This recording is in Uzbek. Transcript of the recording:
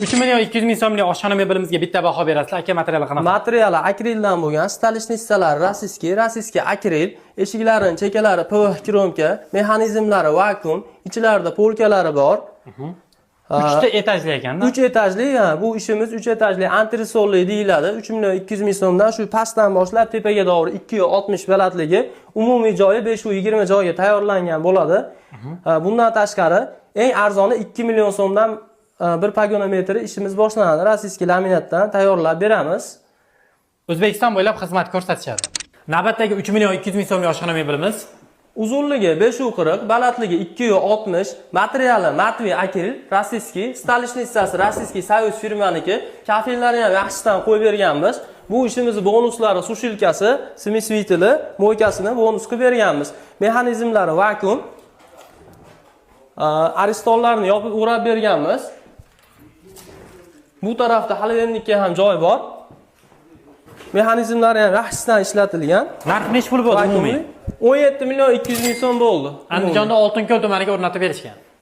3 million 200 ming so'mlik oshxona mebelimizga bitta baho berasizlar. Aka, materiali qanaqa? Materiali akrildan bo'lgan, столешница lari российский, российский akril, eshiklarini chekalari PVH кромка, mexanizmlari vakuum, ichlarida полка lari bor. Uchta etajli ekanda. 3 etajli, ha, bu ishimiz 3 etajli antresolli deyiladi. 3 million 200 ming so'mdan shu pastdan boshlab tepaga to'g'ri 260 balandligi, umumiy joyi 520 joyga tayyorlangan bo'ladi. Ha, bundan tashqari eng arzoni 2 million so'mdan bir погонометр i ishimiz boshlanadi. Российский laminatdan tayyorlab beramiz. O'zbekiston bo'ylab xizmat ko'rsatishadi. Navbatdagi 3 million 200 ming so'mlik oshxona mebelimiz. Uzunligi 540, balandligi 260, materiali матовый akril, российский, столешница si Российский Союз firmaniki, kafellari ham yaxshisidan qo'yib berganmiz. Bu ishimizni bonuslari сушилка si, смеситель i, мойка sini bonus qilib berganmiz. Mexanizmlari vakuum. Aristonlarni yopib o'rab berganmiz. Bu tarafda холодильник ka ham joy bor. Mexanizmlari ham yaxshisidan ishlatilgan. Narx nechi pul bo'ldi umumiy? 17 million 200 ming so'm bo'ldi. Andijonda Oltinko'l tumaniga o'rnatib berishgan.